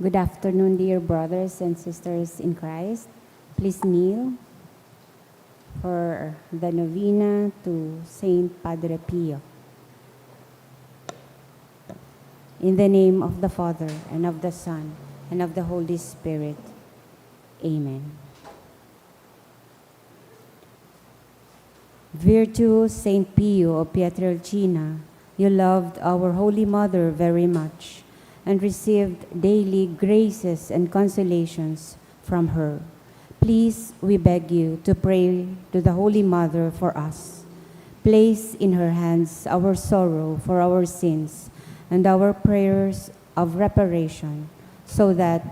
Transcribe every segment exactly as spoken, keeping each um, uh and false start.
Good afternoon, dear brothers and sisters in Christ. Please kneel for the novena to Saint Padre Pio. In the name of the Father, and of the Son, and of the Holy Spirit. Amen. Virtuous Saint Pio of Pietrelcina, you loved our Holy Mother very much and received daily graces and consolations from her. Please, we beg you to pray to the Holy Mother for us. Place in her hands our sorrow for our sins and our prayers of reparation, so that,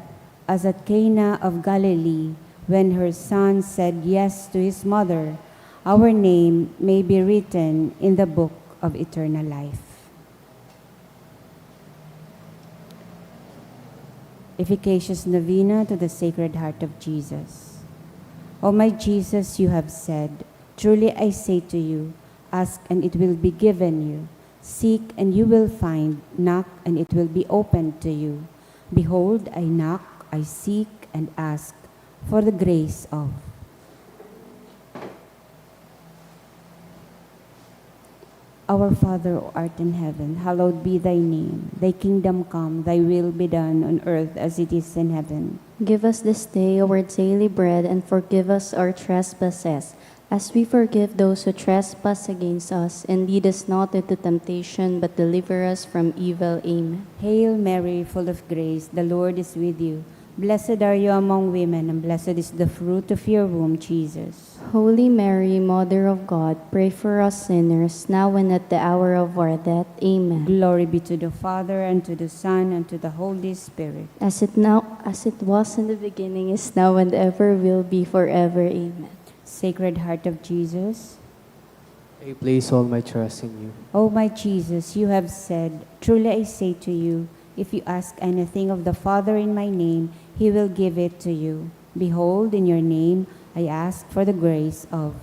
as at Cana of Galilee, when her son said yes to his mother, our name may be written in the book of eternal life. Efficacious Novena to the Sacred Heart of Jesus. O my Jesus, you have said, "Truly I say to you, ask and it will be given you, seek and you will find, knock and it will be opened to you. Behold, I knock, I seek, and ask for the grace of." Our Father who art in heaven, hallowed be thy name. Thy kingdom come, thy will be done on earth as it is in heaven. Give us this day our daily bread, and forgive us our trespasses, as we forgive those who trespass against us, and lead us not into temptation, but deliver us from evil. Amen. Hail Mary, full of grace, the Lord is with you. Blessed are you among women, and blessed is the fruit of your womb, Jesus. Holy Mary, Mother of God, pray for us sinners, now and at the hour of our death. Amen. Glory be to the Father, and to the Son, and to the Holy Spirit. As it now, as it was in the beginning, is now, and ever will be, forever. Amen. Sacred Heart of Jesus. I place all my trust in you. O my Jesus, you have said, "Truly I say to you, if you ask anything of the Father in my name, he will give it to you." Behold, in your name I ask for the grace of.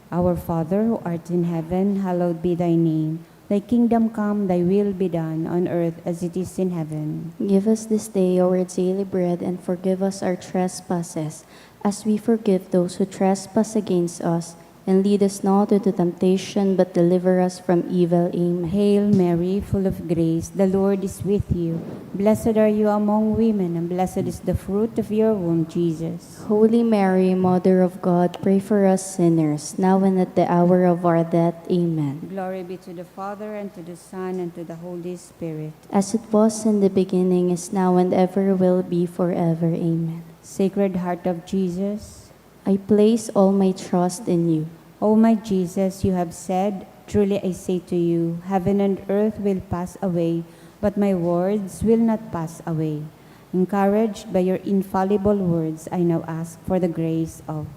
Our Father who art in heaven, hallowed be thy name. Thy kingdom come, thy will be done on earth as it is in heaven. Give us this day our daily bread, and forgive us our trespasses, as we forgive those who trespass against us, and lead us not into temptation, but deliver us from evil. Amen. Hail Mary, full of grace, the Lord is with you. Blessed are you among women, and blessed is the fruit of your womb, Jesus. Holy Mary, Mother of God, pray for us sinners, now and at the hour of our death. Amen. Glory be to the Father, and to the Son, and to the Holy Spirit. As it was in the beginning, is now, and ever will be, forever. Amen. Sacred Heart of Jesus. I place all my trust in you. O my Jesus, you have said, "Truly I say to you, heaven and earth will pass away, but my words will not pass away." Encouraged by your infallible words, I now ask for the grace of.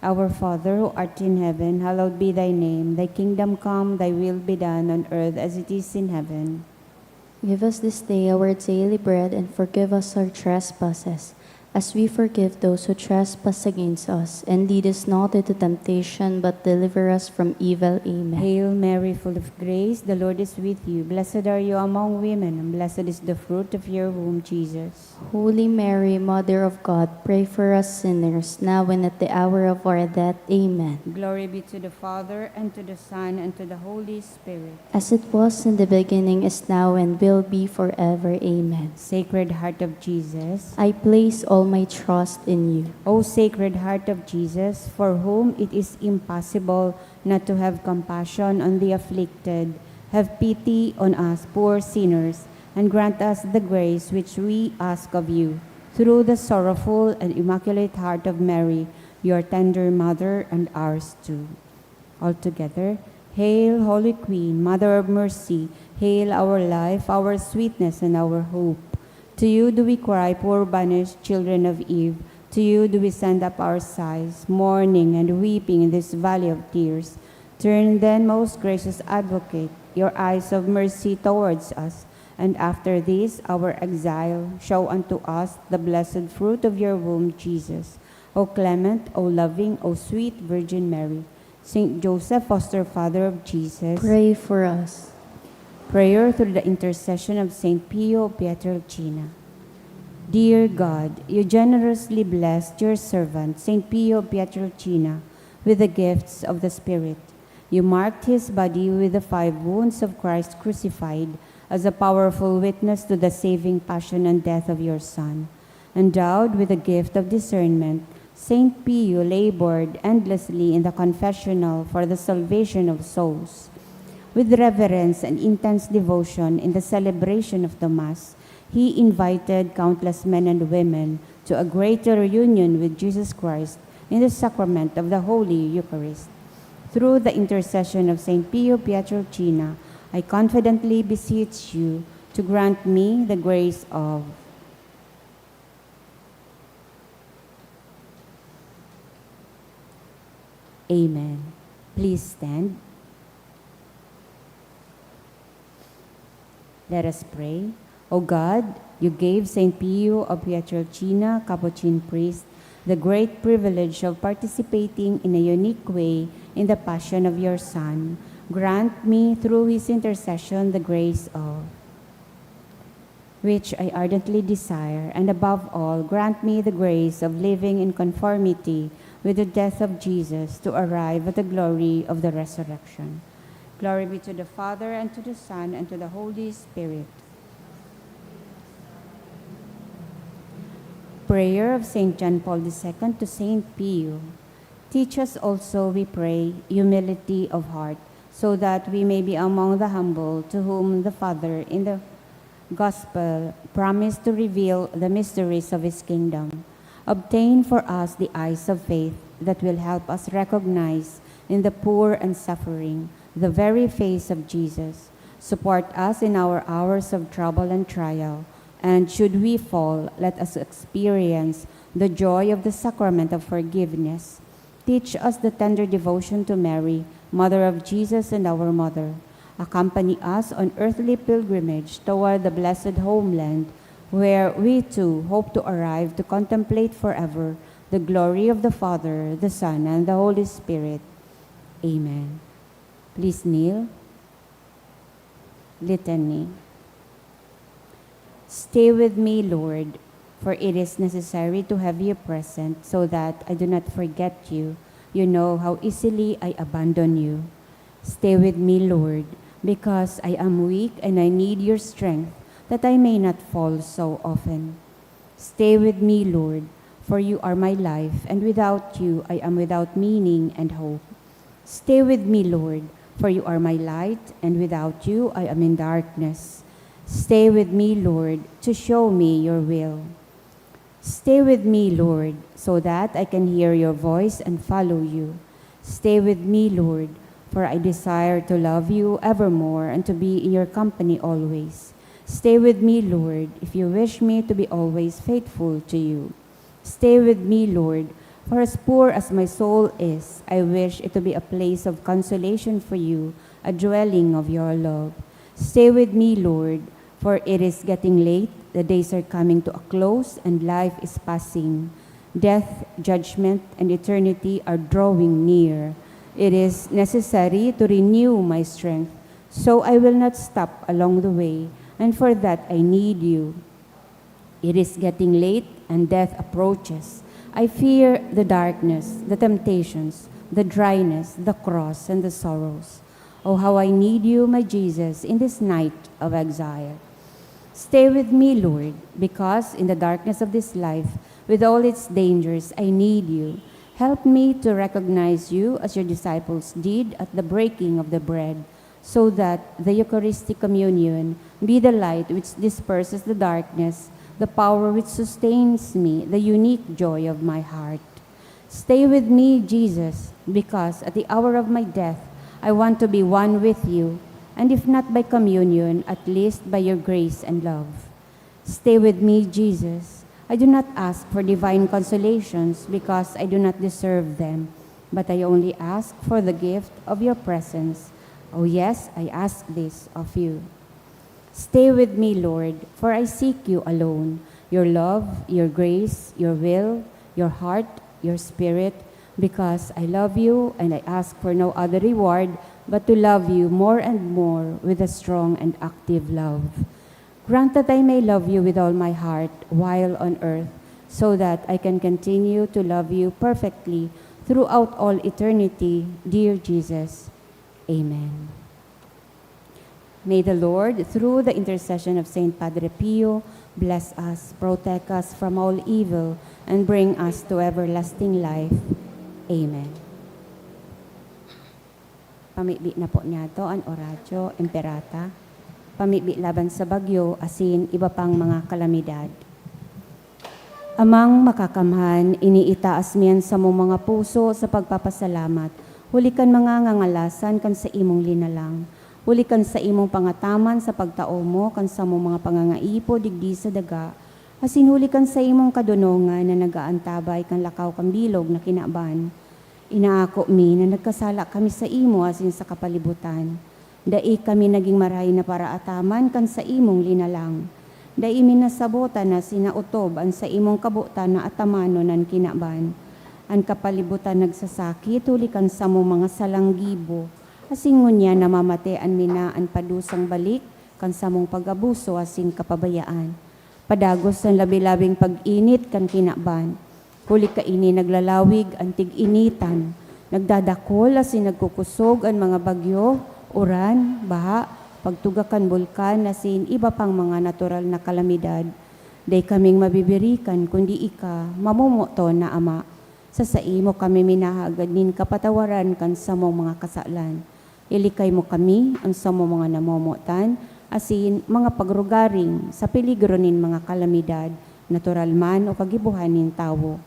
Our Father who art in heaven, hallowed be thy name. Thy kingdom come, thy will be done on earth as it is in heaven. Give us this day our daily bread, and forgive us our trespasses, as we forgive those who trespass against us. And lead us not into temptation, but deliver us from evil. Amen. Hail Mary, full of grace, the Lord is with you. Blessed are you among women, and blessed is the fruit of your womb, Jesus. Holy Mary, Mother of God, pray for us sinners, now and at the hour of our death. Amen. Glory be to the Father, and to the Son, and to the Holy Spirit. As it was in the beginning, is now, and will be forever. Amen. Sacred Heart of Jesus. I place all my trust in you. O Sacred Heart of Jesus, for whom it is impossible not to have compassion on the afflicted, have pity on us poor sinners, and grant us the grace which we ask of you, through the sorrowful and immaculate heart of Mary, your tender mother, and ours too. All together, Hail, Holy Queen, Mother of Mercy, hail our life, our sweetness, and our hope. To you do we cry, poor banished children of Eve. To you do we send up our sighs, mourning and weeping in this valley of tears. Turn then, most gracious Advocate, your eyes of mercy towards us, and after this our exile, show unto us the blessed fruit of your womb, Jesus. O clement, O loving, O sweet Virgin Mary, Saint Joseph, foster father of Jesus. Pray for us. Prayer through the intercession of Saint Pio Pietrelcina. Dear God, you generously blessed your servant, Saint Pio Pietrelcina, with the gifts of the Spirit. You marked his body with the five wounds of Christ crucified as a powerful witness to the saving passion and death of your Son. Endowed with the gift of discernment, Saint Pio labored endlessly in the confessional for the salvation of souls. With reverence and intense devotion in the celebration of the Mass, he invited countless men and women to a greater union with Jesus Christ in the sacrament of the Holy Eucharist. Through the intercession of Saint Pio Pietrelcina, I confidently beseech you to grant me the grace of Amen. Please stand. Let us pray. O God, you gave Saint Pio of Pietrelcina, Capuchin priest, the great privilege of participating in a unique way in the passion of your Son. Grant me, through his intercession, the grace of which I ardently desire, and above all, grant me the grace of living in conformity with the death of Jesus to arrive at the glory of the resurrection. Glory be to the Father, and to the Son, and to the Holy Spirit. Prayer of Saint John Paul the Second to Saint Pio. Teach us also, we pray, humility of heart, so that we may be among the humble to whom the Father in the Gospel promised to reveal the mysteries of His kingdom. Obtain for us the eyes of faith that will help us recognize in the poor and suffering the very face of Jesus. Support us in our hours of trouble and trial, and should we fall, let us experience the joy of the sacrament of forgiveness. Teach us the tender devotion to Mary, Mother of Jesus and our Mother. Accompany us on earthly pilgrimage toward the blessed homeland, where we too hope to arrive to contemplate forever the glory of the Father, the Son, and the Holy Spirit. Amen. Please kneel. Litany. Stay with me, Lord, for it is necessary to have you present so that I do not forget you. You know how easily I abandon you. Stay with me, Lord, because I am weak and I need your strength that I may not fall so often. Stay with me, Lord, for you are my life, and without you I am without meaning and hope. Stay with me, Lord, for you are my light, and without you I am in darkness. Stay with me, Lord, to show me your will. Stay with me, Lord, so that I can hear your voice and follow you. Stay with me, Lord, for I desire to love you evermore and to be in your company always. Stay with me, Lord, if you wish me to be always faithful to you. Stay with me, Lord, for as poor as my soul is, I wish it to be a place of consolation for you, a dwelling of your love. Stay with me, Lord, for it is getting late, the days are coming to a close, and life is passing. Death, judgment, and eternity are drawing near. It is necessary to renew my strength, so I will not stop along the way, and for that I need you. It is getting late and death approaches. I fear the darkness, the temptations, the dryness, the cross, and the sorrows. Oh, how I need you, my Jesus, in this night of exile. Stay with me, Lord, because in the darkness of this life, with all its dangers, I need you. Help me to recognize you as your disciples did at the breaking of the bread, so that the Eucharistic communion be the light which disperses the darkness, the power which sustains me, the unique joy of my heart. Stay with me, Jesus, because at the hour of my death I want to be one with you, and if not by communion, at least by your grace and love. Stay with me, Jesus. I do not ask for divine consolations because I do not deserve them, but I only ask for the gift of your presence. Oh yes, I ask this of you. Stay with me, Lord, for I seek you alone. Your love, your grace, your will, your heart, your spirit, Because I love you and I ask for no other reward but to love you more and more with a strong and active love. Grant that I may love you with all my heart while on earth, so that I can continue to love you perfectly throughout all eternity, dear Jesus. Amen. May the Lord, through the intercession of Saint Padre Pio, bless us, protect us from all evil, and bring us to everlasting life. Amen. Pamibi na po niyato an Oratio Imperata. Pamibi laban sa bagyo asin iba pang mga kalamidad. Amang Makakamhan, iniitaas mi an samong mga puso sa pagpapasalamat, huli kan mga ngangalasan kan saimong linalang, huli kan saimong pangataman sa pagtao mo kan samong mga pangangaipo digdi sa daga, asin huli kan saimong kadonongan na nag-aantabay kan lakaw kan bilog na kinaban. Inaako mi na nagkasala kami saimo asin sa kapalibutan. Dai kami nagin marahay na paraataman kan saimong linalang. Dai mi nasabotan asin naotob an saimong kabotan na atamanon an kinaban. An kapalibutan nagsasakit huli kan samong mga salang gibo, asin ngunyan namamatean mi na an padusang balik kan samong pag-abuso asin kapabayaan. Padagos an labi-labing pag-init kan kinaban. Huli kaini naglalawig an tig-initan, nagdadakol asin nagkukusog an mga bagyo, uran, baha, pagtuga kan bulkan asin iba pang mga natural na kalamidad. Dai kaming mabibirikan kundi ika, mamomoton na Ama. Sa saimo kami minahagad nin kapatawaran kan samong mga kasalan. Ilikay mo kami, an samong mga namomotan, asin mga pagrugaring sa peligro nin mga kalamidad, natural man o kagibohan nin tawo.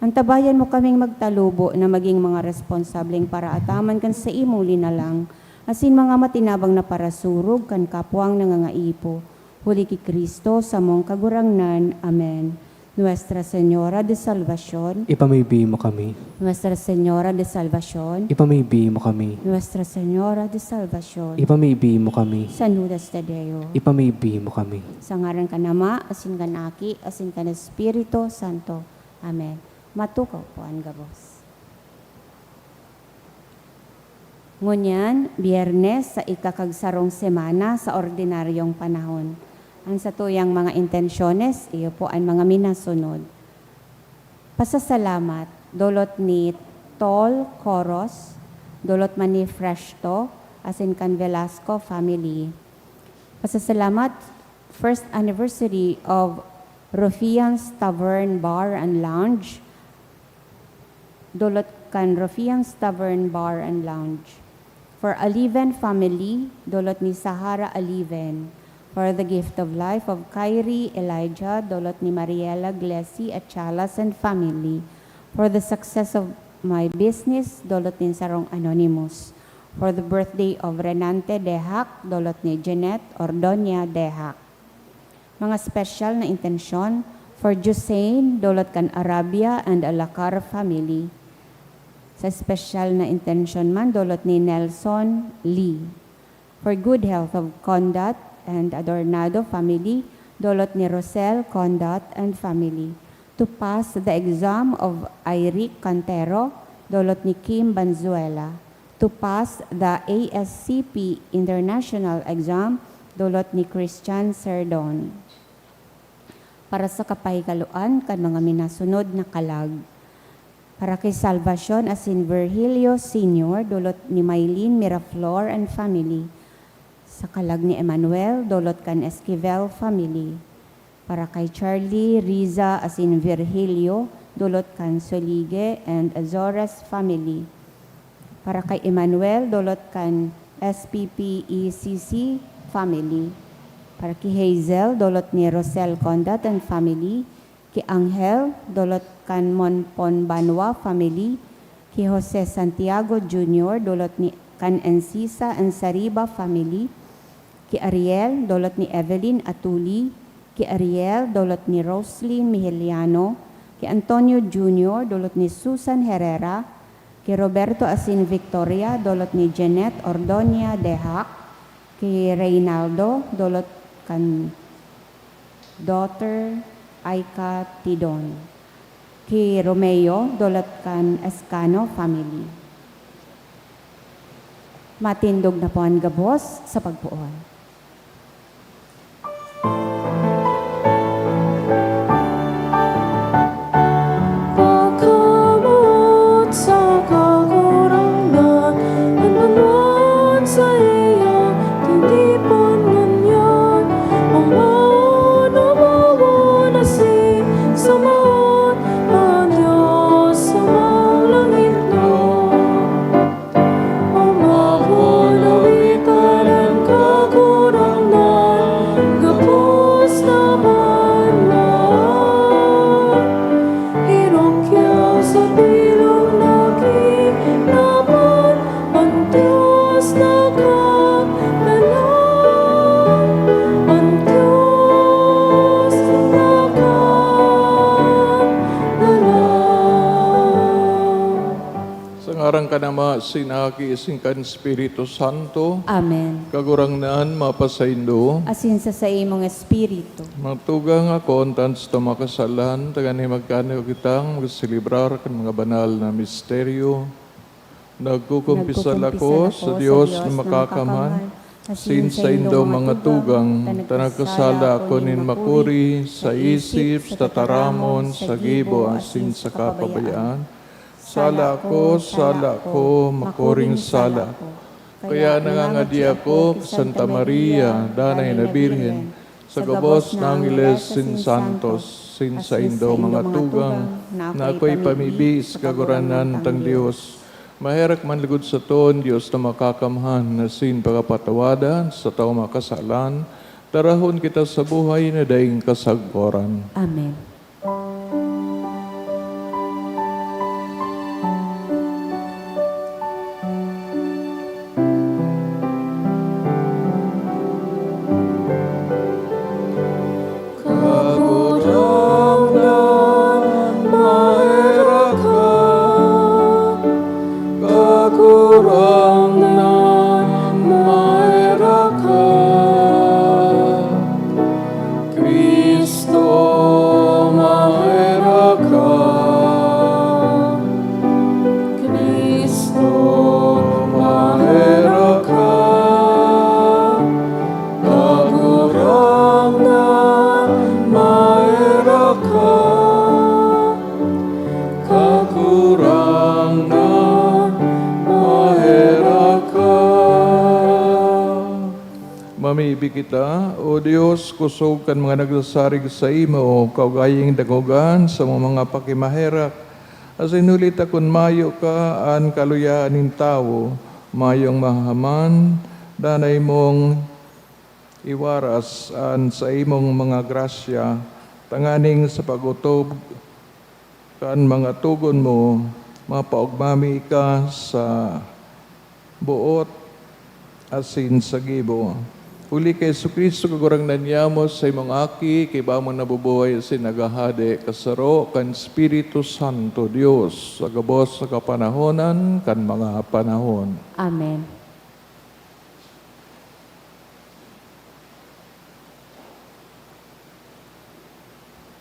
Antabayan mo kaming magtalubo na magin mga responsableng paraataman kan saimong linalang, asin mga matinabang na parasurog kan kapwang nangangaipo. Huli ki Cristo, samong Kagurangnan. Amen. Nuestra Señora de Salvacion. Ipamibi mo kami. Nuestra Señora de Salvacion. Ipamibi mo kami. Nuestra Señora de Salvacion. Ipamibi mo kami. San Judas Tadeo. Ipamibi mo kami. Sa ngaran kan Ama, asin kan Aki, asin kan Espiritu Santo. Amen. Matukaw po an gabos. Ngunyan, Biyernes sa ikakagsarong semana sa ordinaryong panahon. An satuyang mga intensyones, iyo po an mga minasunod. Pasasalamat, dolot ni Tol Coros, dolot man ni Freshto, asin kan Velasco family. Pasasalamat, first anniversary of Ruffian's Tavern Bar and Lounge, dolot kan Ruffian's Tavern Bar and Lounge. For Aliven family, dolot ni Sahara Aliven. For the gift of life of Kyrie Elijah, dolot ni Mariela Glessy Achalas and family. For the success of my business, dolot nin sarong anonymous. For the birthday of Renante Dehak, dolot ni Jeanette Ordonia Dehak. Mga special na intensyon, for Josein, dolot kan Arabia and Alacar family. Sa special na intensyon man, dolot ni Nelson Lee. For good health of Condat and Adornado family, dolot ni Rosel Condat and family. To pass the exam of Iric Cantero, dolot ni Kim Banzuela. To pass the A S C P International Exam, dolot ni Christian Serdon. Para sa kapahikaloan kan mga minasunod na kalag. Para kay Salvacion asin Virgilio Senior, dolot ni Mylene Miraflor and family. Sa kalag ni Emmanuel, dolot kan Esquivel family. Para kay Charlie, Riza asin Virgilio, dolot kan Solige and Azores family. Para kay Emmanuel, dolot kan S P P E C C family. Para ki Hazel, dolot ni Rosel Condat and family. Ki Angel, dolot kan Monpon Banwa family. Ki Jose Santiago Junior, dolot ni kan Encisa and Sariba family. Ki Ariel, dolot ni Evelyn Atuli. Ki Ariel, dolot ni Roslyn Miheliano. Ki Antonio Junior, dolot ni Susan Herrera. Ki Roberto asin Victoria, dolot ni Jeanette Ordonia Dehak. Ki Reynaldo, dolot kan daughter Aika Tidon. Hi Romeo, dulot kan Escano family. Matindog na po an gabos sa pagpuon. Pagkamoot sa Kagurangnan, an banwaan saiyang tinipan ngunyan. Umaon, umawon asin samahan an Dios sa mga langit na. Umawon, awitan an Kagurangnan, gabos na banwaan. Inukyang sa bilog na kinaban, an Dios nagkagalang, an Dios nagkagalang. Sa ngaran kan Ama, sin Aki, sin kan Espiritu Santo. Amen. Kagurangnan, mapasaindo. Asin sa saimong espiritu. Magtugang ako, antan sa mga kasalan, tanganing magkanuya kitang magselebrar kan mga banal na misteryo. Nagkukumpisal ako sa Dios na makakamhan, asin saindo mga tugang, ta nagkasala ako nin makuri, sa isip, sa tataramon, sa gibo, asin sa kapabayaan. Sala ako, sala ako, makuring sala ako. Kaya nangangadi ako ki Santa Maria, Danay na Birhen, sa gabos na angheles sin santos, sin saindo mga tugang, na akoy pamibi sa Kagurangnan tang Dios. Maherak man lugod saton, Dios na makakamhan, na sin pagapatawadan sa taong makasalan, tarahon kita sa buhay na daing kasagkoran. Amen. Kagurangnan, maherak ka. Kagurangnan, maherak ka. Cristo, maherak ka. Cristo, maherak ka. Kagurangnan, maherak ka. Kagurangnan, maherak ka. Mamibi kita, O Dios, kosog kan mga nagsasarig saimo, kaugayang dangoga an samong mga pakimaherak. Asin huli ta kun mayo ka, an kaluyahan nin tawo mayong mahahaman, danay mong iwaras an saimong mga grasya, tanganing sa pag-otob kan mga togon mo, mapaogma mi ka sa boot asin sa gibo. Huli ki Jesu-Cristo, Kagurangnan niamo, sa imong Aki, ki Ama na nabubuhay asin naghahade, kasaro kan Espiritu Santo, Dios, sa gabos na kapanahonan kan mga panahon. Amen.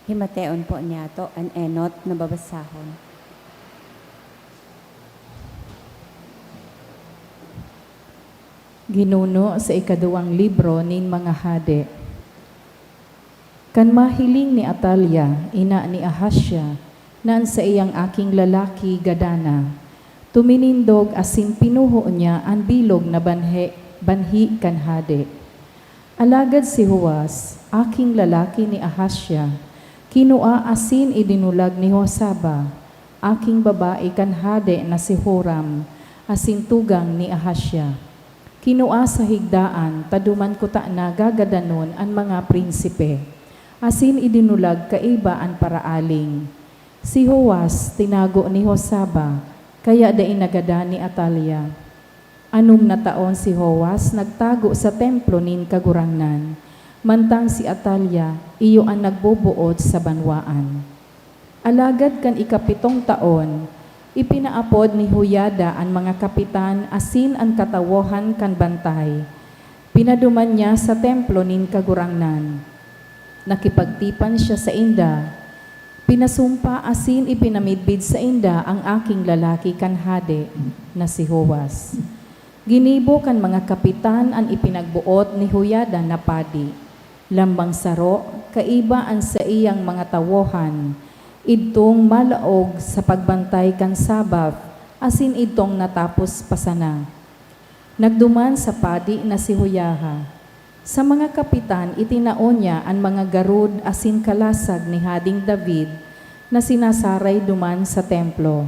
Himateon po niyato an enot na babasahon. Ginuno sa ikaduwang libro nin mga Hade. Kan mahiling ni Atalia, ina ni Ahazia, na an saiyang aking lalaki gadan na, tuminindog asin pinuho niya an bilog na banhe-, banhi kan hade. Alagad si Joas, aking lalaki ni Ahazia, kinua asin idinulag ni Josaba, aking babae kan hade na si Joram, asin tugang ni Ahazia. Kinua sa higdaan ta duman kutana gagadanon an mga prinsipe, asin idinulag kaiba an paraaling. Si Joas tinago ni Josaba, kaya dai nagadan ni Atalia. Anom na taon si Joas nagtago sa templo nin Kagurangnan, mantang si Atalia iyo an nagboboot sa banwaan. Alagad kan ikapitong taon, ipinaapod ni Joiada an mga kapitan asin an katawohan kan bantay. Pinaduman niya sa templo nin Kagurangnan. Nakipagtipan siya sainda, Pinasumpa asin ipinamidbid sainda an aking lalaki kan hade, na si Joas. Ginibo kan mga kapitan an ipinagboot ni Joiada na padi. Lambang saro, kaiba an saiyang mga tawohan, idtong malaog sa pagbantay kan Sabbath asin idtong natapos pa sana. Nagduman sa padi na si Joiada. Sa mga kapitan, itinao niya an mga garod asin kalasag ni Hading David na sinasaray duman sa templo.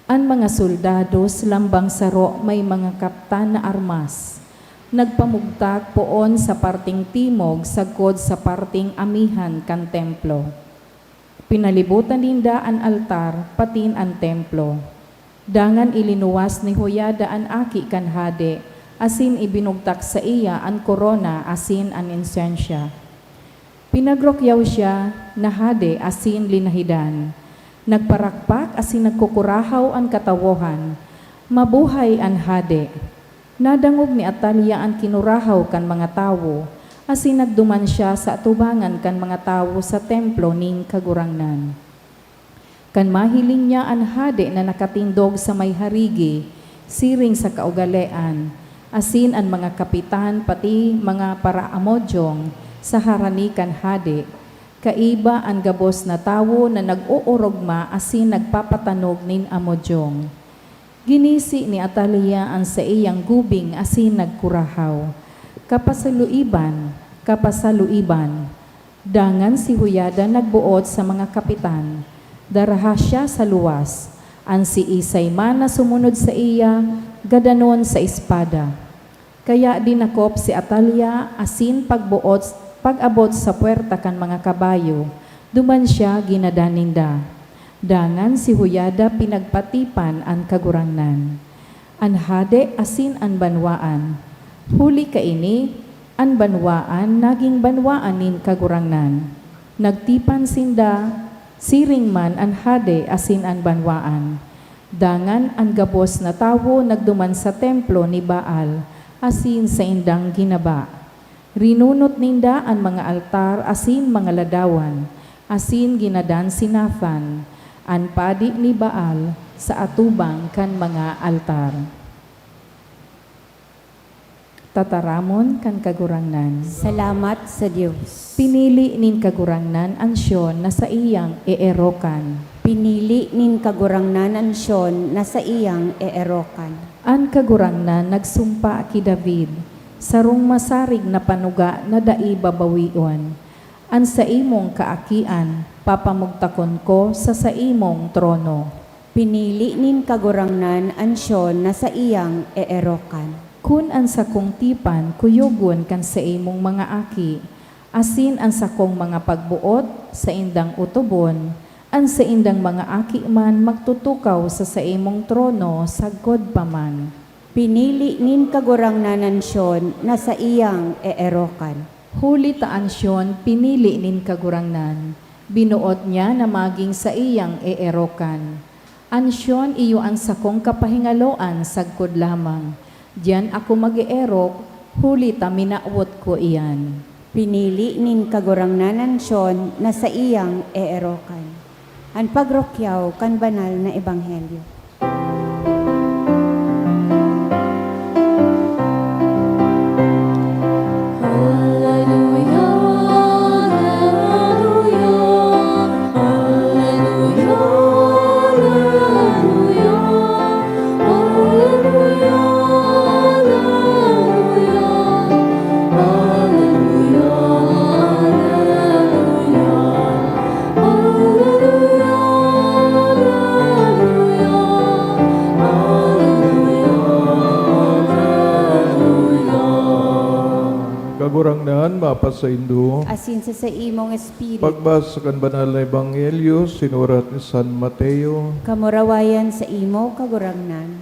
An mga soldados lambang saro may mga kaptan na armas. Nagpamugtak poon sa parteng timog sagkod sa parteng amihan kan templo. Pinalibotan ninda an altar patin an templo. Dangan ilinuwas ni Joiada an aki kan hade asin ibinugtak saiya an korona asin an insensya. Pinagrukyaw siya na hade asin linahidan. Nagparakpak asin nagkukurahaw an katawohan, "Mabuhay an hade!" Nadangog ni Atalia an kinurahaw kan mga tawo, asin nagduman siya sa atubangan kan mga tawo sa templo nin Kagurangnan. Kan mahiling niya an hade na nakatindog sa may harigi, siring sa kaugalean, asin an mga kapitan pati mga paraamodjong sa harani kan hade, kaiba an gabos na tawo na nag-oorogma asin nagpapatanog nin amodjong. Ginisi ni Atalia an saiyang gubing asin nagkurahaw, "Kapasaluiban! Kapasaluiban!" Dangan si Joiada nagboot sa mga kapitan, "Daraha siya sa luwas. An siisay man na sumunod saiya, gadanon sa espada." Kaya dinakop si Atalia asin pagboot, pag-abot sa puwerta kan mga kabayo, duman siya ginadan ninda. Dangan si Joiada pinagpatipan an Kagurangnan, an hade asin an banwaan. Huli kaini, an banwaan nagin banwaan nin Kagurangnan. Nagtipan sinda, siring man an hade asin an banwaan. Dangan an gabos na tawo nagduman sa templo ni Baal asin saindang ginaba. Rinunot ninda an mga altar asin mga ladawan, asin ginadan si Nathan, an padi ni Baal, sa atubang kan mga altar. Tataramon kan Kagurangnan. Salamat sa Dios. Pinili nin Kagurangnan an Sion na saiyang eerokan. Pinili nin Kagurangnan an Sion na saiyang eerokan. An Kagurangnan nagsumpa ki David, sarong masarig na panuga na dai babawion, "An saimong kaakian, papamugtakon ko sa saimong trono." Pinili nin Kagurangnan an Sion na saiyang eerokan. Kun an sakong tipan kuyogon kan saimong mga aki, asin an sakong mga pagboot saindang otobon, an saindang mga aki man magtutukaw sa saimong trono sagkod pa man. Pinili nin Kagurangnan an Sion na saiyang eerokan. Huli ta an Sion pinili nin Kagurangnan, binoot niya na magin saiyang eerokan. An Sion iyo an sakong kapahingaloan sagkod lamang. Diyan ako mag-eerok, huli ta minawot ko iyan. Pinili nin Kagurangnan an Sion na saiyang eerokan. An pagrukyaw kan banal na ebanghelyo. Kagurangnan mapasaindo. Asin sa saimong espiritu. Pagbasa kan Banal na Ebanghelyo sinurat ni San Mateo. Kamurawayan saimo, Kagurangnan.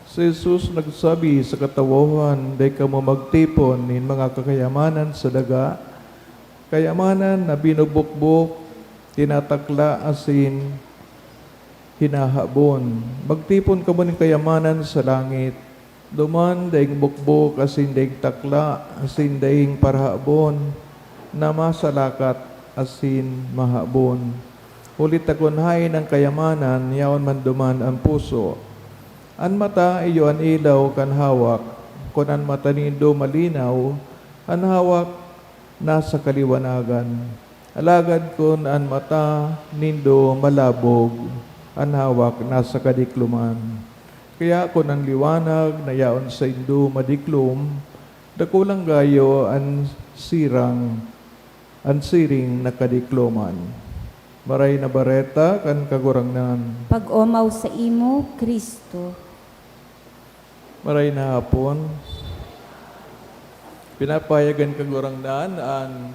Si Jesus nagsabi sa katawohan, "Dai kamo magtipon nin mga kakayamanan sa daga, kayamanan na binubukbok, tinatakla asin hinahabon. Magtipon kamo nin kayamanan sa langit. Duman daing bukbok asin daing takla asin daing parahabon na masalakat, asin mahabon. Huli ta kun haen an kayamanan, yaon man duman an puso. An mata iyo an ilaw kan hawak. Kun an mata nindo malinaw, an hawak nasa kaliwanagan. Alagad kun an mata nindo malabog, an hawak nasa kadikloman. Kaya kun an liwanag na yaon saindo madiklom, dakulang gayo an sirang, an siring na kadikloman. Maray na Bareta kan Kagurangnan. Pag-omaw saimo, Cristo. Maray na hapon. Pinapahayag kan Kagurangnan an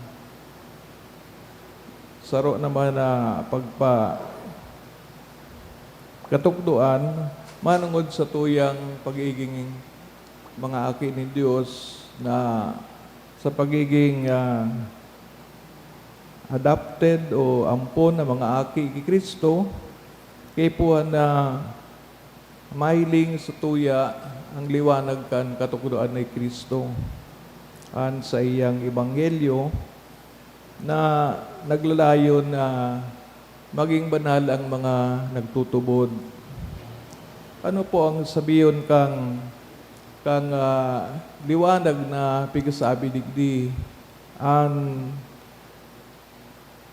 saro naman na pagpa-, katukdoan manongod sa tuyang pagiging mga aki nin Dios na sa pagiging, ah, adopted o ampon na mga aki ki Cristo, kaipuhan na mahiling sa tuya ang liwanag kan katukdoan ni Cristo. An saiyang ebanghelyo na naglalayon na maging banal ang mga nagtutubod. Ano po ang sabihon kang, kang, ah, liwanag na pigasabi digdi? An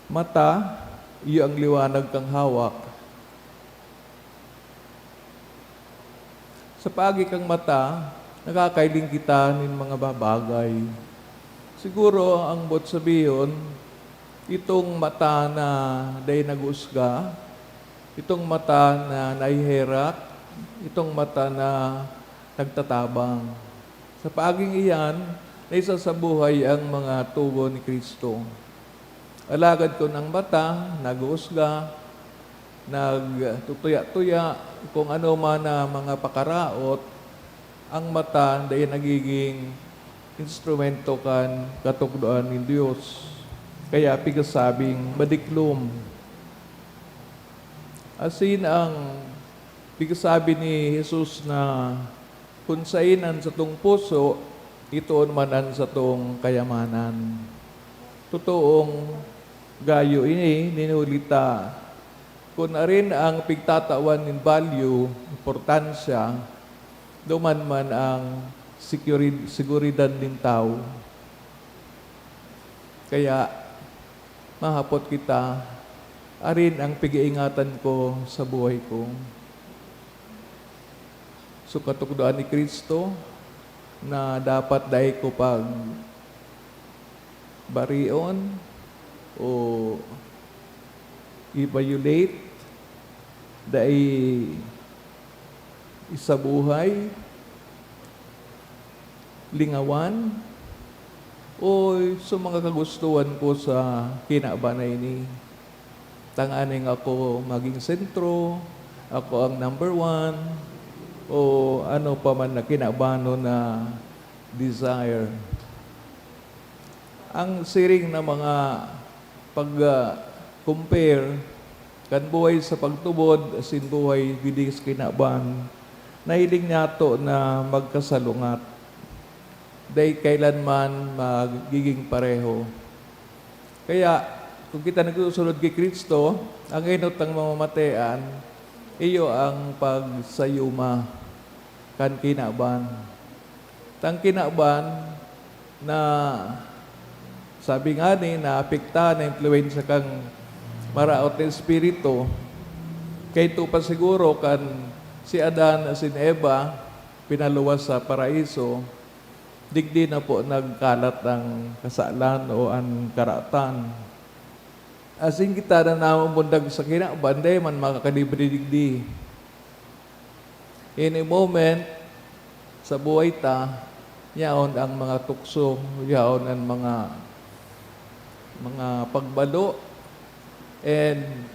mata, iyo ang liwanag kan hawak. Sa paagi kan mata, nakakahiling kita nin mga ba-, bagay. Siguro, ang boot sabihon, itong mata na dai nag-uusga, itong mata na naheherak, itong mata na nagtatabang. Sa paaging iyan, naisasabuhay ang mga tugon ni Cristo. Alagad kun ang mata nag-uusga, nagtutuya-tuya, kung ano man na mga pakaraot, ang mata dai nagiging instrumento kan katukdoan nin Dios. Kaya pigasabing madiklom. Asin ang pigasabi ni Jesus na kun saen an satong puso, itoon man an satong kayamanan. Totoong gayo ini, nin huli ta kun arin ang pigtatawan nin value, importansya, duman man ang security, seguridad nin tawo. Kaya, mahapot kita, arin ang pig-iingatan ko sa buhay ko. So, katukdoan ni Cristo na dapat dai ko pag barion o i-violate, dai isabuhay, lingawan, o sa mga kagustuhan ko sa kinaban na ini. Tanganing ako maging sentro, ako ang number one, o ano pa man na kinabanon na desire. Ang siring na mga pag, ah, compare kan buhay sa pagtubod asin buhay digdi sa kinaban, nahiling niyato na magkasalungat. Dai kailanman magiging pareho. Kaya, kung kita nagsusunod ki Cristo, ang enot na mamamatean, iyo ang pagsayuma kan kinaban. Tang kinaban na, sabi ngani, naapektahan, naimpluwensya kan maraot na espiritu, kaidto pa siguro kan si Adan asin Eva pinaluwas sa paraiso, digdi na po nagkalat an kasalan o an karatan. Asin kita na namumundang sa kinaban, dai man makakalibre digdi. Any moment sa buhay ta, yaon ang mga tukso, yaon ang mga, mga pagbalo. And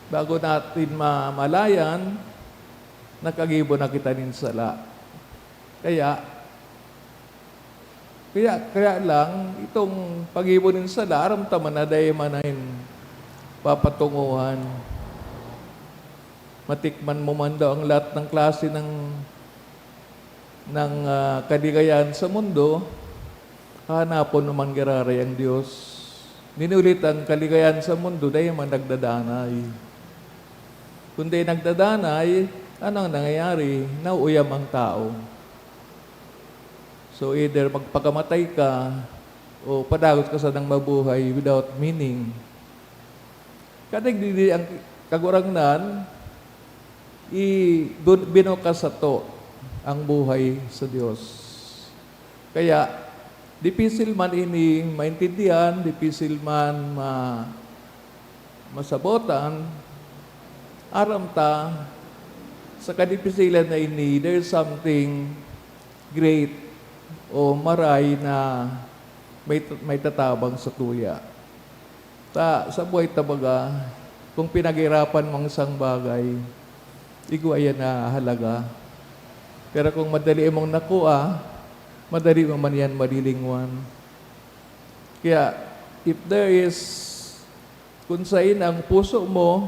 bago natin mamalayan, nakagibo na kita nin sala. Kaya, kaya, kaya lang, itong paggibo nin sala, aram ta man na dai man na nin papatungohan. Matikman mo man daw ang lahat ng klase ng, ng, ah, kaligayahan sa mundo, hahanapon mo man giraray ang Diyos. Minulit ang kaligayan sa mundo, dai man nagdadanay. Kun dai nagdadanay, ano ang nangyayari? Nauuyam ang tao. So, either magpakamatay ka o padagos ka sanang mabuhay without meaning. Kadigdi ang Kagurangnan, i-, bun-, binukas sato ang buhay sa Dios. Kaya, dipisil man ini maintindihan, dipisil man ma-, masabotan, aram ta, sa kadipisilan na ini, there's something great o maray na may, may tatabang sa tuya. Ta, sa buhay ta baga, kung pinaghirapan mo ang isang bagay, igwa yan na halaga. Pero kung madali mong nakua, madali mo man yan malilingwan. Kaya, if there is, kung sain ang puso mo,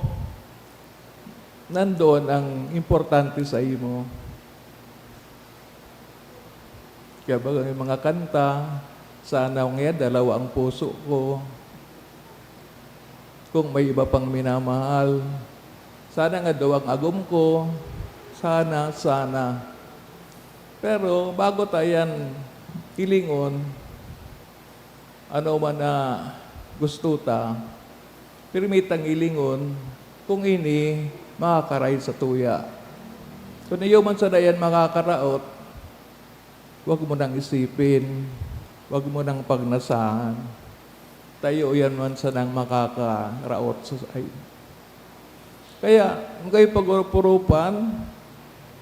nandoon ang importante sa imo. Kaya baga may mga kanta, "Sana ngunyan dalawa ang puso ko. Kung may iba pang minamahal, sana nga daw ang agom ko. Sana, sana." Pero bago ta yan hilingon, ano man na gusto ta, pirmi tang hilingon kung ini makakaray sa tuya. Kun iyo man sana yan makakaraot, wag mo nang isipin, wag mo nang pagnasahan. Ta iyo yan man sanang makakaraot sa, ay. Kaya, kung kayo pag-urup-urupan,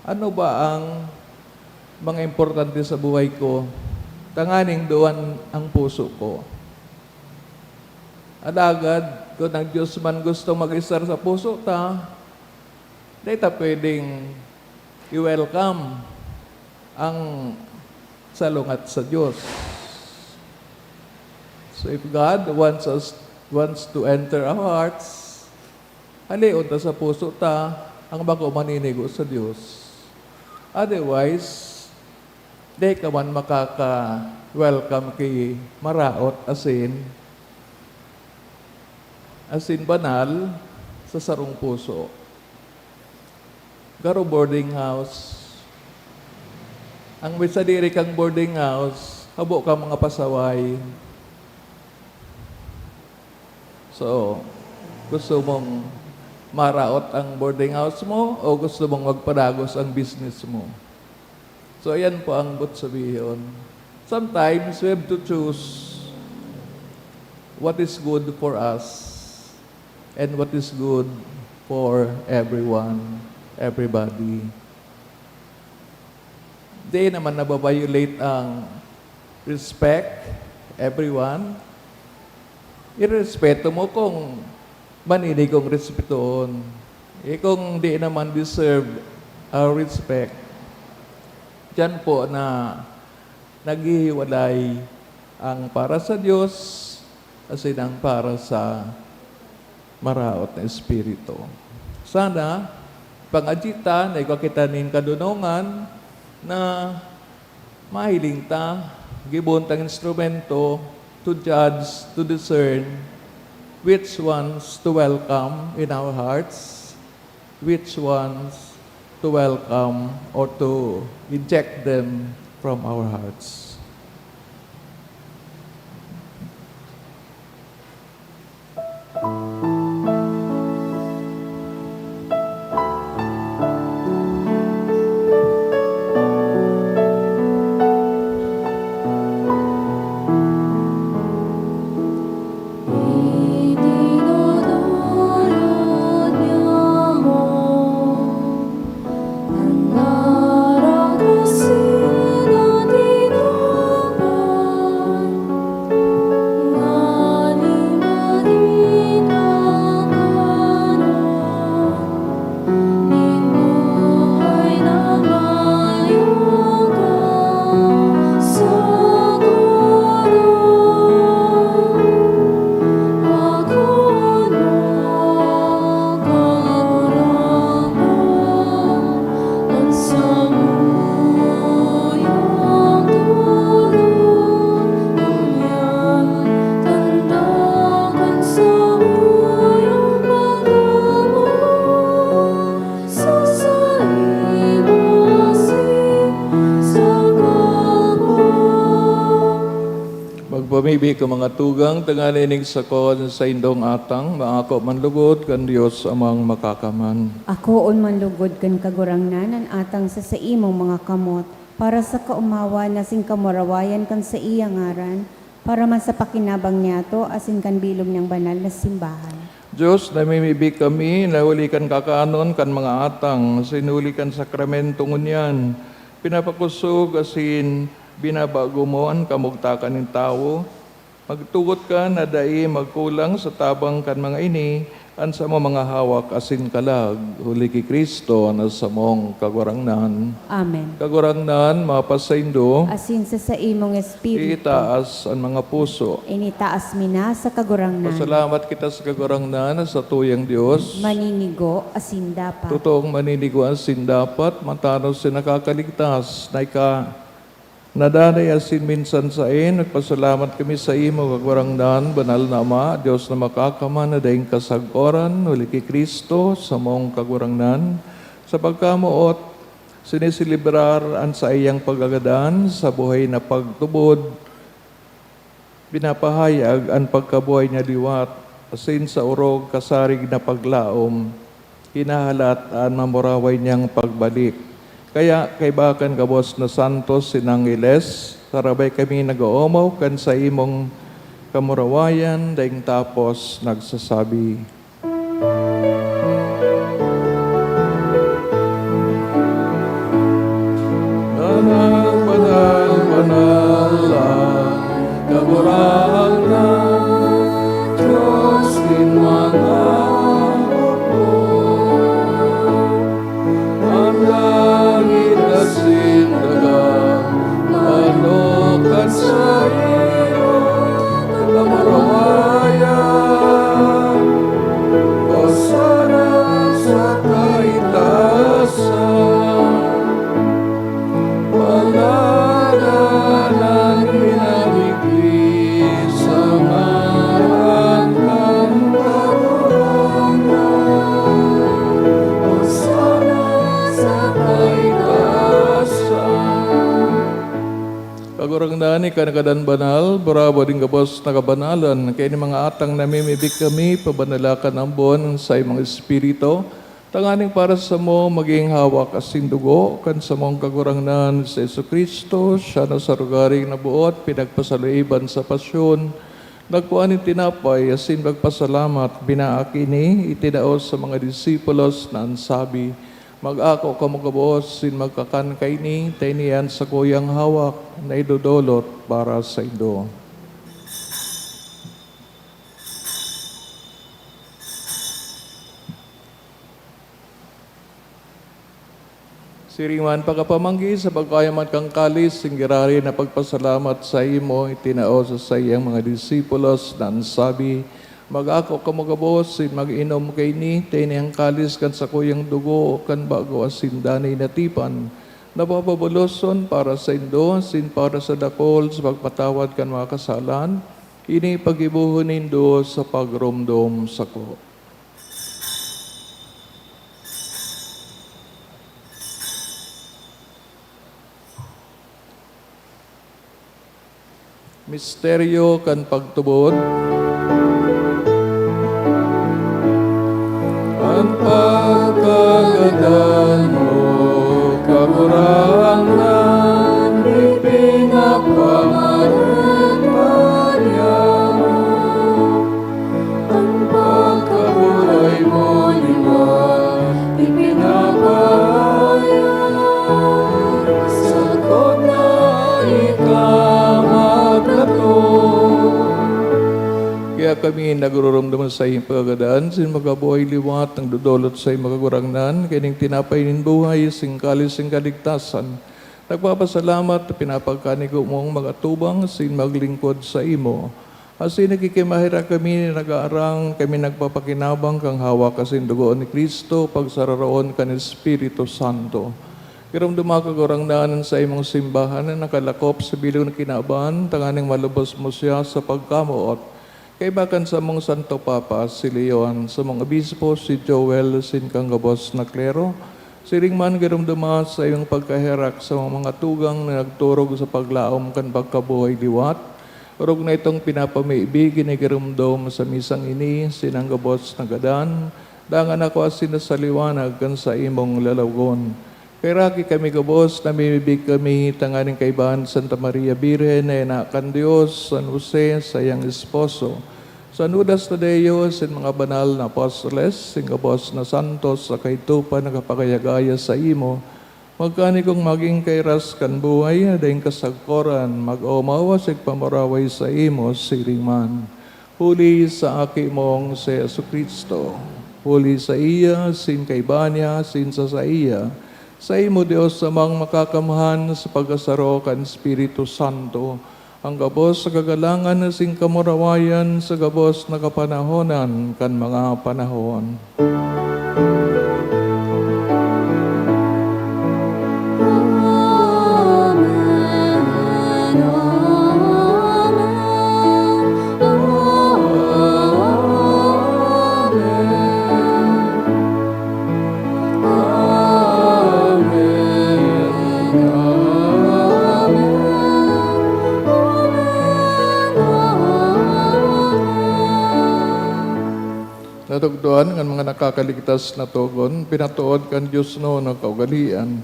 ano ba ang mga importante sa buhay ko? Tanganing duwan ang puso ko. Alagad, kung ang Diyos man gusto mag-estar sa puso ta, dai ta pwedeng i-welcome ang salungat sa Diyos. So, if God wants us, wants to enter our hearts, haleon ta sa puso ta ang bako maninigo sa Dios. Otherwise, di ka man makaka-welcome ki maraot asin, asin banal sa sarong puso. Garo boarding house. Ang may sadiri kang boarding house, habo ka mga pasaway. So, gusto mong maraot ang boarding house mo o gusto mong magpadagos ang business mo? So, ayan po ang but sabihon. Sometimes, we have to choose what is good for us and what is good for everyone, everybody. Di naman nababiolate ang respect, everyone. Irespeto mo kung maninigong respetoon. Eh, kung di naman deserve our respect, diyan po na naghihiwalay ang para sa Diyos asin ang para sa maraot na espiritu. Sana, pang-adyi ta na igwa kita nin kadonongan na mahiling ta, gibohon tang instrumento to judge, to discern which ones to welcome in our hearts, which ones to welcome or to eject them from our hearts. Pamibi ka, mga tugang, tanganing ining sakon sa indong atang, maako man lugod kan Dios Amang Makakaman. Akoon man lugod kan Kagurangnan an atang sa saimong mga kamot, para sa kaomawan asin kamurawayan kan saiyang ngaran, para man sa pakinabang niyato asin kan bilog niyang banal na simbahan. Dios, namimibi kami na huli kan kakanon kan mga atang, asin huli kan sakramento ngunyan, pinapakosog asin binabago mo an kamugtakan nin tawo. Magtugot ka na dai magkulang sa tabang kan mga ini an samong mga hawak asin kalag, huli ki Cristo na samong Kagurangnan. Amen. Kagurangnan, mapasaindo. Asin sa saimong espiritu. Itaas an mga puso. Initaas mi na sa Kagurangnan. Pasalamat kita sa Kagurangnan na satuyang Dios. Maninigo asin dapat. Totoong maninigo asin dapat, matanos asin nakakaligtas, na ika, nadanay asin minsan saen, nagpasalamat kami saimo, Kagurangnan, banal na Ama, Dios na makakaman na daing kasagoran, huli ki Cristo, samong Kagurangnan. Sa pagkamoot, siniselebrar an saiyang pagkagadan sa buhay na pagtubod, pinapahayag an pagkabuhay niya liwat, asin sa orog kasarig na paglaom, hinahalat an mamuraway niyang pagbalik. Kaya, kaiba kan gabos na santos asin angheles, sarabay kami nag-oomaw kan saimong kamurawayan, daing tapos nagsasabi, Banal, banal, banal an Kagurangnan, Dios nin mga hukman. An langit asin daga, manok kan saimo kamurawayan. Hosana sa kaitaasan. Paladan an minadigdi sa ngaran kan Kagurangnan. Hosana sa kaitaasan. Kagurangnan, ika nagadan banal, burabod nin gabos na kabanalan. Kaya nin mga atang namimibi kami, pabanala kan ambon an saimong Espiritu, tanganing para samo magin hawak asin dugo kan samong Kagurangnan, si Jesu-Cristo. Siya na sa rogaring naboot, pinagpasaloiban sa pasyon, nagkua nin tinapay asin pagpasalamat, binaak ini, itinao sa mga disipulos na an sabi, "Mag-ako kamo gabos asin magkakan kaini, ta ini an sakuyang hawak na idodolot para saindo." Siring man, pakapamanggi, sa pagkayaman kan kalis, asin giraray na pagpasalamat saimo, itinao sa saiyang mga disipulos, na an sabi, "Mag-ako kamo gabos, asin mag-inom kaini, ta ini an kalis kan sakuyang dugo kan bago asin danay na tipan, na papabuloson para saindo asin para sa dakul sa pagpatawad kan mga kasalan. Ini paggibohon nindo sa pagromdom sako." Misteryo kan pagtubod. An pagkagadan mo, Kagurangnan, ipinapamaragmad niamo. An pagkabuhay mo liwat, ipinapahayag, sakop na ika maglato. Kaya kami nagururumdom sa iyong pagkagadan, sin pagkabuhay liwat, nagdodolot sa iyong Kagurangnan, kaining tinapay nin buhay, sing kalis sing kaligtasan. Nagpapasalamat, pinapagkanigo mong mag-atubang, sin maglingkod sa imo. Asin nakikimaherak kami na nag-aarang kami nagpapakinabang kan hawak asin dugo ni Cristo, pagsararoon kan Espiritu Santo. Giromdoma, Kagurangnan, an saimong simbahan na nakalakop sa bilog na kinaban, tanganing malubos mo siya sa pagkamoot. Kaiba kan samong Santo Papa, si Leon, samong Obispo, si Joel, asin kan gabos na klero, siring man giromdoma sa iyong pagkaherak sa mga tugang na nagturog sa paglaom kan pagkabuhay liwat, Orog na itong pinapamibi, ginigiromdom sa misang ini, sinang gabos na gadan, dangan ako asin sa liwanag kan saimong lalawogon. Kaheraki kami gabos, namimibi kami tanganing kaibahan Santa Maria Birhen na ina kan Dios, San Jose, saiyang esposo, San Judas Tadeo, asin mga banal na apostoles, asin gabos na santos sa kaidto pa nakapagayagaya saimo, magkaani kong magin kairas kan buhay na daing kasagkoran, mag-omaw asin pamaraway saimo siring man. Huli sa Aki mong si Jesu-Cristo, huli saiya, asin kaiba niya, asin sa saiya, saimo, Dios Amang Makakamhan, sa pagkasaro kan Espiritu Santo, ang gabos sa kagalangan asin kamurawayan sa gabos na kapanahonan kan mga panahon. Natugdoan kan mga nakakaligtas na togon, pinatood kan Dios noon na kaugalian.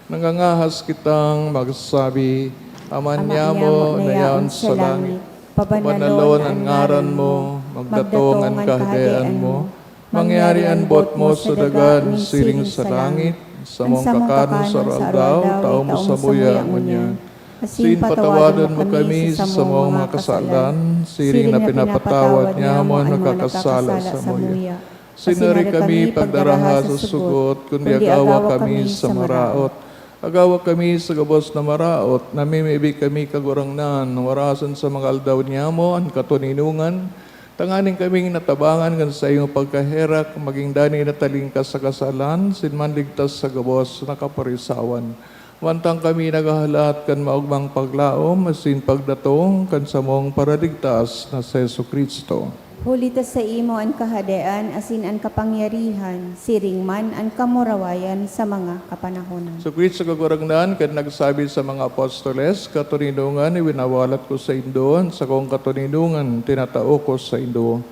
Nangangahas kitang magsabi, Ama niamo na yaon sa langit, pabanalon an ngaran mo, magdatong an kahadean mo, mangyari an boot mo sa daga siring sa langit. Samong kakanon sa aldaw, tao mo samuya ngunyan. Asin patawadon mo kami sa samong mga kasalan, siring na pinapatawad niamo an nakakasala samuya. Sinuri kami pagdaraha sa sugot, kundi agawa kami sa maraot. Agawa kami sa gabos na maraot, namimibi kami, Kagurangnan, warason sa mga aldaw niamo an katoninongan, tanganing kaming natabangan kan saimong pagkaherak, magin danay na talingkas sa kasalan, asin manligtas sa gabos na kaparisawan. Mantang kami naghahalat kan maogmang paglaom asin pagdatong kan samong Paraligtas na si Jesu-Cristo. Huli ta saimo an kahadean asin an kapangyarihan, siring man an kamurawayan sa mga kapanahonan. Jesu-Cristo, Kagurangnan, kan nagsabi sa mga apostoles, "Katoninongan, iwinawalat ko saindo, an sakong katoninongan tinatao ko saindo."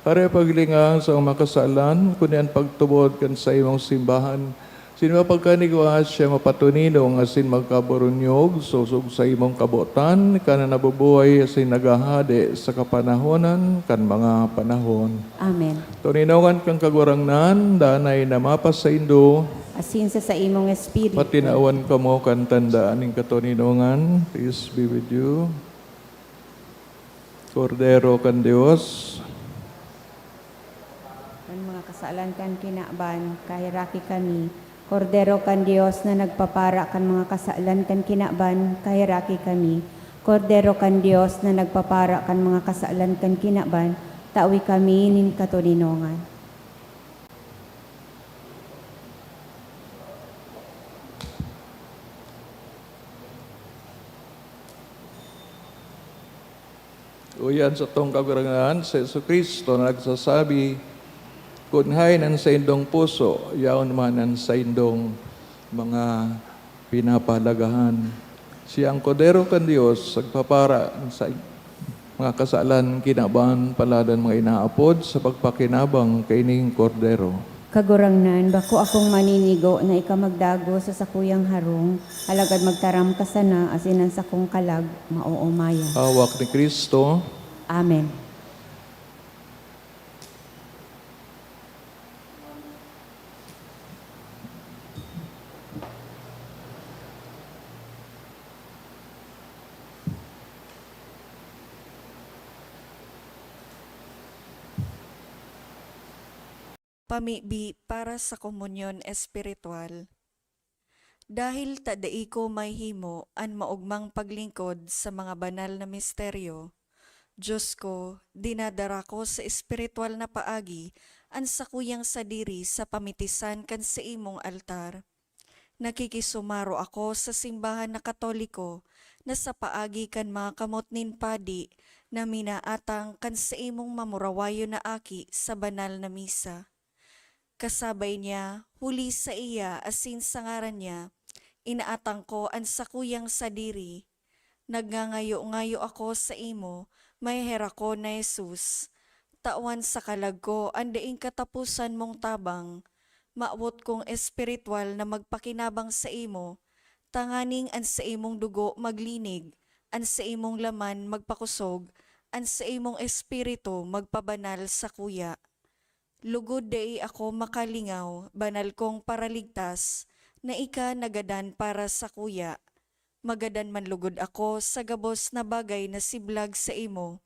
Hare paghilinga sa mga kasalan, kundi an pagtubod kan saimong simbahan. Asin mapagkanigwa siya mapatoninong asin magkaburunyog, sosog sa imong kabotan, ka na nabubuhay asin naghahade sa kapanahonan kan mga panahon. Amen. Toninongan kan Kagurangnan, danay na mapasaindo. Asin sa saimong espiritu. Patinawan kamo kan tanda nin katoninongan. Peace be with you. Kordero kan Dios. An mga kasalan kan kinaban, kaheraki kami. Kordero kan Dios na nagpapara kan mga kasalan kan kinaban, kaheraki kami. Kordero kan Dios na nagpapara kan mga kasalan kan kinaban, tawi kami nin katoninongan. Uya an satong Kagurangnan, si Jesu-Cristo, na nagsasabi, "Kun haen an saindong puso, yaon man an saindong mga pinapahalagahan." Siya an Kordero kan Dios, nagpapara sa mga kasalan, kinaban, paladan mga inaapod sa pagpakinabang kaining Kordero. Kagurangnan, bako akong maninigo na ika magdagos sa sakuyang harong, alagad magtaram ka sana asin an sakong kalag maoomayan. Hawak ni Cristo. Amen. Pamibi para sa komunyon espiritual. Dahil ta dai ko mahihimo an maogmang paglingkod sa mga banal na misteryo, Dios ko, dinadara ko sa espiritual na paagi an sakuyang sadiri sa pamitisan kan saimong altar. Nakikisumaro ako sa simbahan na Katoliko na sa paagi kan mga kamot nin padi na minaatang kan saimong mamurawayon na aki sa banal na misa. Kasabay niya, huli saiya asin sa ngaran niya, inaatang ko an sakuyang sadiri. Nagngangayo-ngayo ako saimo, maheherak ko na Jesus. Tawan sa kalag ko an daing kataposan mong tabang. Mawot kong espiritual na magpakinabang saimo, tanganing an saimong dugo maglinig, an saimong laman magpakosog, an saimong espiritu magpabanal sakuya. Lugod dai ako makalingaw, banal kong Paraligtas, na ika nagadan para sakuya. Magadan man lugod ako sa gabos na bagay na siblag saimo,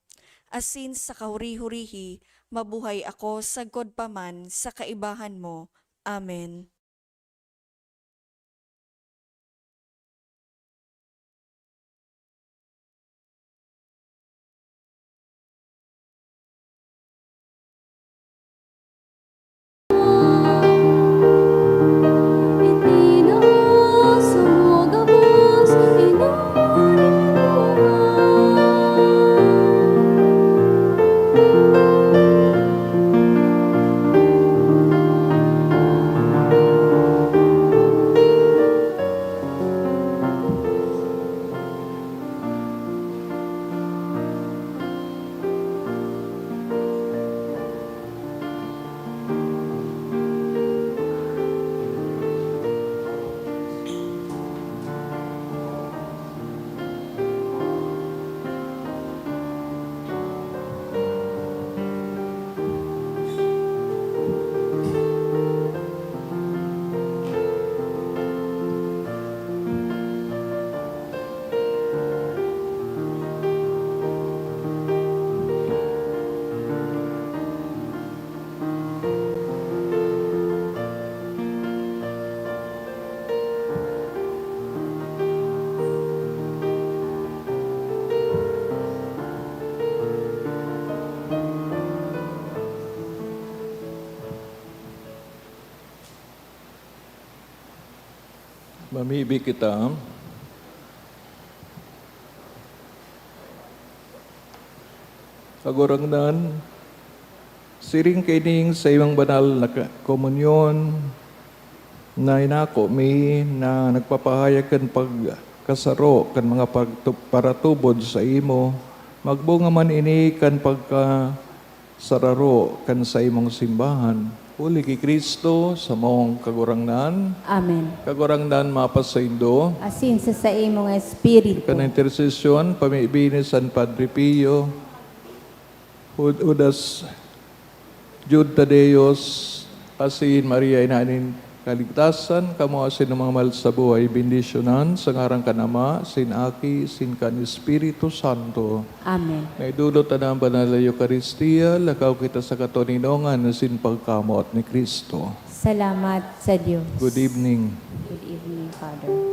asin sa kahuri-hurihi mabuhay ako sagkod pa man sa kaibahan mo. Amen. Mamibi kita. Kagurangnan, siring kaining saimong banal na ka-, komunyon, na inako mi na nagpapahayag kan pagkasaro kan mga pagtu-, paratubod saimo, magbunga man ini kan pagkasararo kan saimong simbahan. Huli ki Cristo, samong Kagurangnan. Amen. Kagurangnan mapasaindo. Asin sa saimong espiritu. Kan intersesyon, pamibi ni San Padre Pio, Hud-, Judas, Jude Tadeos, asin Maria, ina nin kaligtasan, kamo asin an mga mahal sa buhay, bendisyonan sa ngaran kan Ama, sin Aki, sin kan Espiritu Santo. Amen. Naidulot ta na an banal na Eukaristia, lakaw kita sa katoninongan asin pagkamoot ni Cristo. Salamat sa Dios. Good evening. Good evening, Father.